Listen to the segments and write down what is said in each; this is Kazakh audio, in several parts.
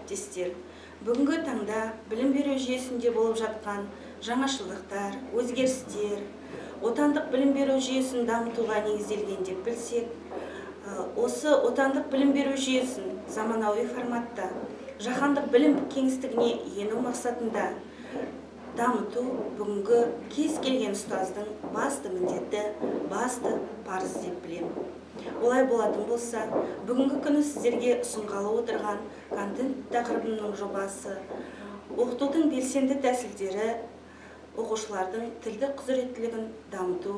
Әріптестер, бүгінгі таңда білім беру жүйесінде болып жатқан жаңашылдықтар, өзгерістер отандық білім беру жүйесін дамытуға негізделген деп білсек, осы отандық білім беру жүйесін заманауи форматта жаһандық білім кеңістігіне ену мақсатында дамыту бүгінгі кез келген ұстаздың басты міндеті, басты парызы деп білемін. Олай болатын болса, бүгінгі күні сіздерге ұсынғалы отырған контент тақырыбының жобасы оқытудың белсенді тәсілдері оқушылардың тілдік құзыреттілігін дамыту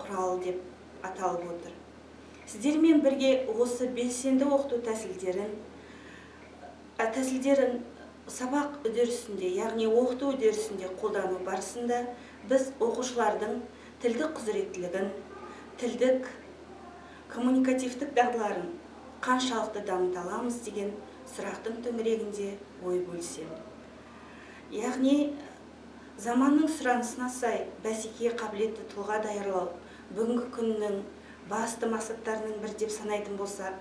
құралы деп аталып отыр. Сіздермен бірге осы белсенді оқыту тәсілдерін сабақ үдерісінде, яғни оқыту үдерісінде қолдану барысында біз оқушылардың тілдік құзыреттілігін, тілдік коммуникативтік дағдыларын қаншалықты дамыта аламыз деген сұрақтың төңірегінде ой бөлсем. Яғни заманның сұранысына сай бәсекеге қабілетті тұлға даярлау бүгінгі күннің басты мақсаттарының бірі деп санайтын болсақ,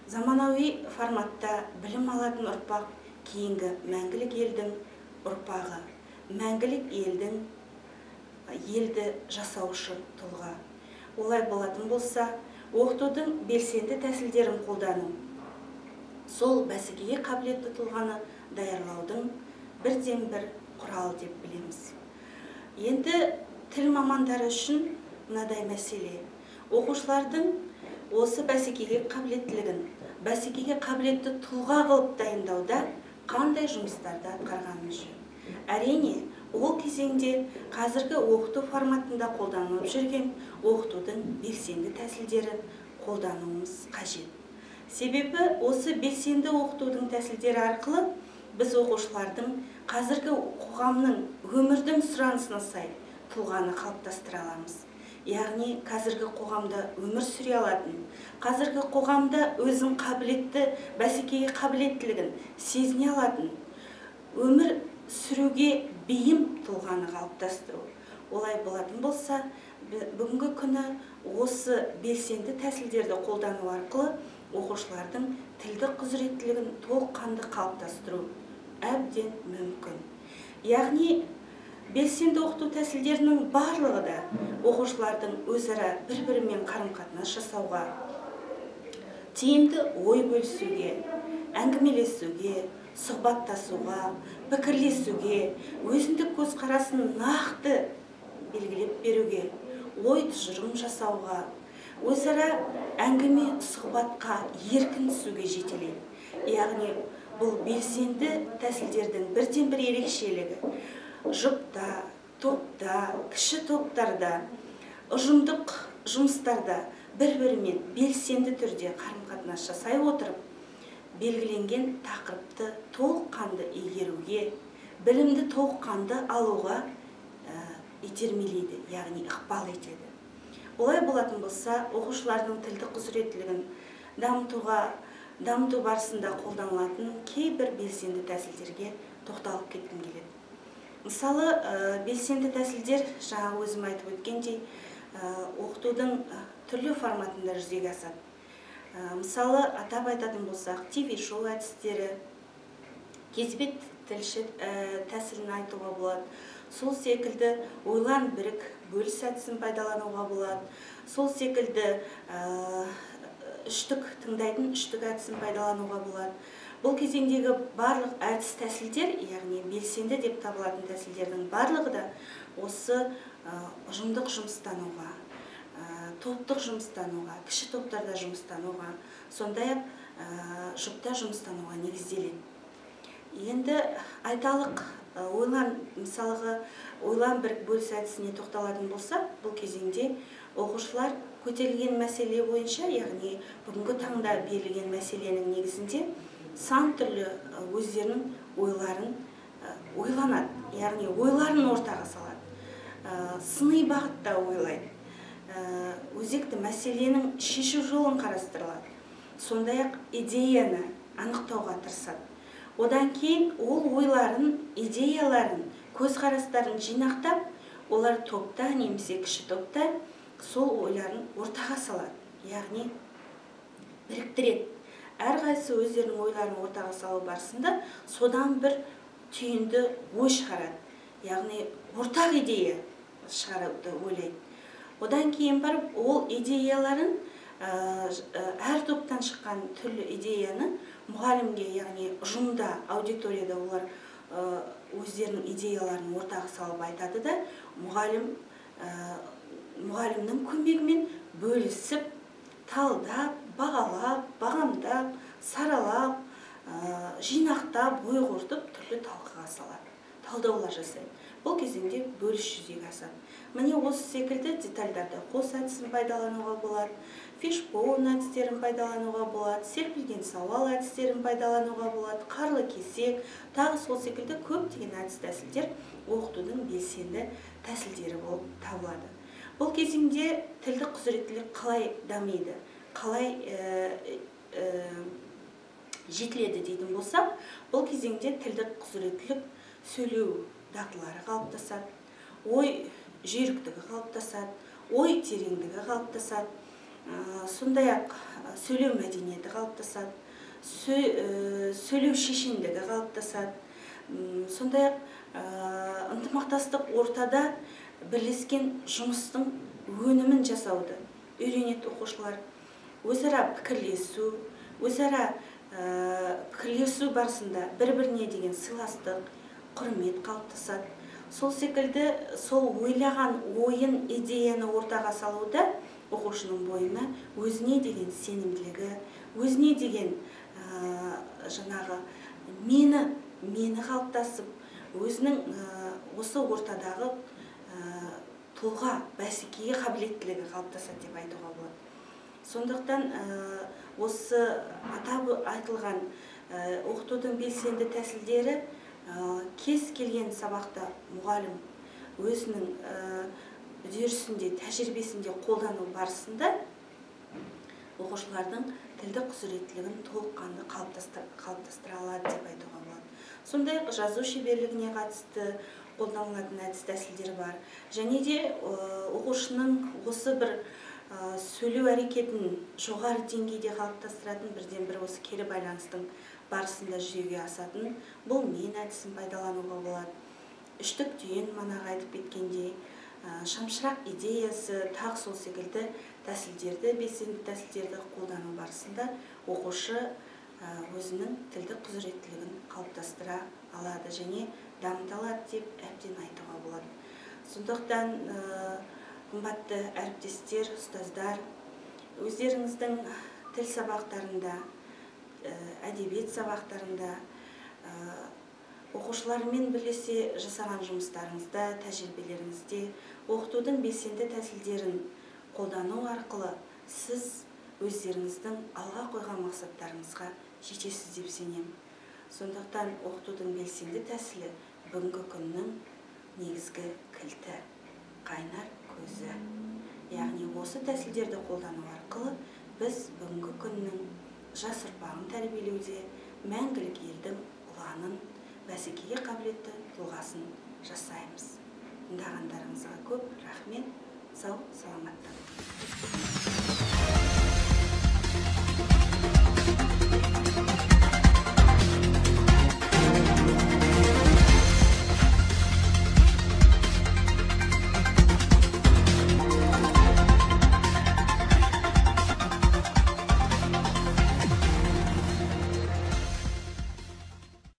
заманауи форматта білім алатын ұрпақ кейінгі мәңгілік елдің ұрпағы, мәңгілік елдің елді жасаушы тұлға. Олай болатын болса, оқытудың белсенді тәсілдерін қолдану сол бәсекеге қабілетті тұлғаны даярлаудың бірден-бір құралы деп білеміз. Енді тіл мамандары үшін мынадай мәселе: оқушылардың осы бәсекеге қабілеттілігін, бәсекеге қабілетті тұлға қылып дайындауда қандай жұмыстарды атқарғанымыз жөн. Әрине, ол кезеңде қазіргі оқыту форматында қолданылып жүрген оқытудың белсенді тәсілдерін қолдануымыз қажет. Себебі осы белсенді оқытудың тәсілдері арқылы біз оқушылардың қазіргі қоғамның, өмірдің сұранысына сай тұлғаны қалыптастыра аламыз. Яғни қазіргі қоғамда өмір сүре алатын, қазіргі қоғамда өзін қабілетті, бәсекеге қабілеттілігін сезіне алатын, өмір сүруге бейім тұлғаны қалыптастыру. Олай болатын болса, бүгінгі күні осы белсенді тәсілдерді қолдану арқылы оқушылардың тілдік құзыреттілігін толыққанды қалыптастыру әбден мүмкін. Яғни белсенді оқыту тәсілдерінің барлығы да оқушылардың өзара бір-бірімен қарым-қатынас жасауға, тиімді ой бөлісуге, әңгімелесуге, сұхбаттасуға, пікірлесуге, өзіндік көзқарасын нақты белгілеп беруге, ой тұжырым жасауға, өзара әңгіме сұхбатқа еркін түсуге жетелейді. Яғни бұл белсенді тәсілдердің бірден-бір ерекшелігі жұпта, топта, кіші топтарда, ұжымдық жұмыстарда бір-бірімен белсенді түрде қарым-қатынас жасай отырып, белгіленген тақырыпты толыққанды игеруге, білімді толыққанды алуға итермелейді, яғни ықпал етеді. Олай болатын болса, оқушылардың тілдік құзыреттілігін дамыту барысында қолданылатын кейбір белсенді тәсілдерге тоқталып кеткім келеді. Мысалы, белсенді тәсілдер, жаңа өзім айтып өткендей, оқытудың түрлі форматында жүзеге асады. Мысалы, атап айтатын болсақ, ТВ-шоу әдістері, кезбет тілші тәсілін айтуға болады. Сол секілді ойлан бірік бөліс әдісін пайдалануға болады. Сол секілді үштік тыңдайтын үштік әдісін пайдалануға болады. Бұл кезеңдегі барлық әдіс тәсілдер, яғни белсенді деп табылатын тәсілдердің барлығы да осы ұжымдық жұмыстануға, топтық жұмыстануға, кіші топтарда жұмыстануға, сондай-ақ жұпта жұмыстануға негізделеді. Енді айталық, ойлан, мысалға, ойлан бірік бөліс әдісіне тоқталатын болсақ, бұл кезеңде оқушылар көтерілген мәселе бойынша, яғни бүгінгі таңда берілген мәселенің негізінде сан түрлі өздерінің ойларын ойланады, яғни ойларын ортаға салады, сыни бағытта ойлайды, өзекті мәселенің шешу жолын қарастырылады, сондай-ақ идеяны анықтауға тырысады. Одан кейін ол ойларын, идеяларын, көзқарастарын жинақтап, олар топта немесе кіші топта сол ойларын ортаға салады, яғни біріктіреді. Әрқайсысы өздерінің ойларын ортаға салу барысында содан бір түйінді ой шығарады, яғни ортақ идея шығаруды ойлайды. Одан кейін барып ол идеяларын, әр топтан шыққан түрлі идеяны мұғалімге, яғни ұжымда, аудиторияда олар өздерінің идеяларын ортаға салып айтады да, мұғалімнің көмегімен бөлісіп, талдап, бағалап, бағамдап, саралап, жинақтап, ой қорытып, түрлі талқыға салады, талдаулар жасайды. Бұл кезеңде бөліс жүзеге асады. Міне осы секілді детальдарды қос әдісін пайдалануға болады, фишбоун әдістерін пайдалануға болады, серпілген сауал әдістерін пайдалануға болады, қарлы кесек, тағы сол секілді көптеген әдіс тәсілдер оқытудың белсенді тәсілдері болып табылады. Бұл кезеңде тілдік құзыреттілік қалай дамиды, қалай жетіледі дейтін болсақ, бұл кезеңде тілдік құзыреттілік сөйлеу дағдылары қалыптасады, ой жүйріктігі қалыптасады, ой тереңдігі қалыптасады, сондай-ақ сөйлеу мәдениеті қалыптасады, сөйлеу шешендігі қалыптасады, сондай-ақ ынтымақтастық ортада бірлескен жұмыстың өнімін жасауды үйренеді оқушылар. Өзара пікірлесу, өзара пікірлесу барысында бір-біріне деген сыйластық, құрмет қалыптасады. Сол секілді сол ойлаған ойын, идеяны ортаға салуда оқушының бойына өзіне деген сенімділігі, өзіне деген жаңағы мені қалыптасып, өзінің осы ортадағы тұлға бәсекеге қабілеттілігі қалыптасады деп айтуға болады. Сондықтан осы атап айтылған оқытудың белсенді тәсілдері кез келген сабақта мұғалім өзінің үдерісінде, тәжірибесінде қолдану барысында оқушылардың тілдік құзыреттілігін толыққанды қалыптастыра алады деп айтуға болады. Сондай-ақ жазу шеберлігіне қатысты қолданылатын әдіс тәсілдер бар. Және де оқушының осы бір сөйлеу әрекетін жоғары деңгейде қалыптастыратын бірден-бір осы кері байланыстың барысында жүзеге асатын бұл мен әдісін пайдалануға болады. Үштік түйін манағы айтып кеткендей, шамшырақ идеясы, тағы сол секілді тәсілдерді, белсенді тәсілдерді қолдану барысында оқушы өзінің тілдік құзыреттілігін қалыптастыра алады және дамыта алады деп әбден айтуға болады. Сондықтан қымбатты әріптестер, ұстаздар, өздеріңіздің тіл сабақтарында, әдебиет сабақтарында, оқушылармен бірлесе жасаған жұмыстарыңызда, тәжірибелеріңізде оқытудың белсенді тәсілдерін қолдану арқылы сіз өздеріңіздің алға қойған мақсаттарыңызға жетесіз деп сенемін. Сондықтан оқытудың белсенді тәсілі бүгінгі күннің негізгі кілті, қайнар көзі. Яғни осы тәсілдерді қолдану арқылы біз бүгінгі күннің жас ұрпағын тәрбиелеуде мәңгілік елдің ұланын, бәсекеге қабілетті тұлғасын жасаймыз. Тыңдағандарыңызға көп рахмет. Сау, саламатта.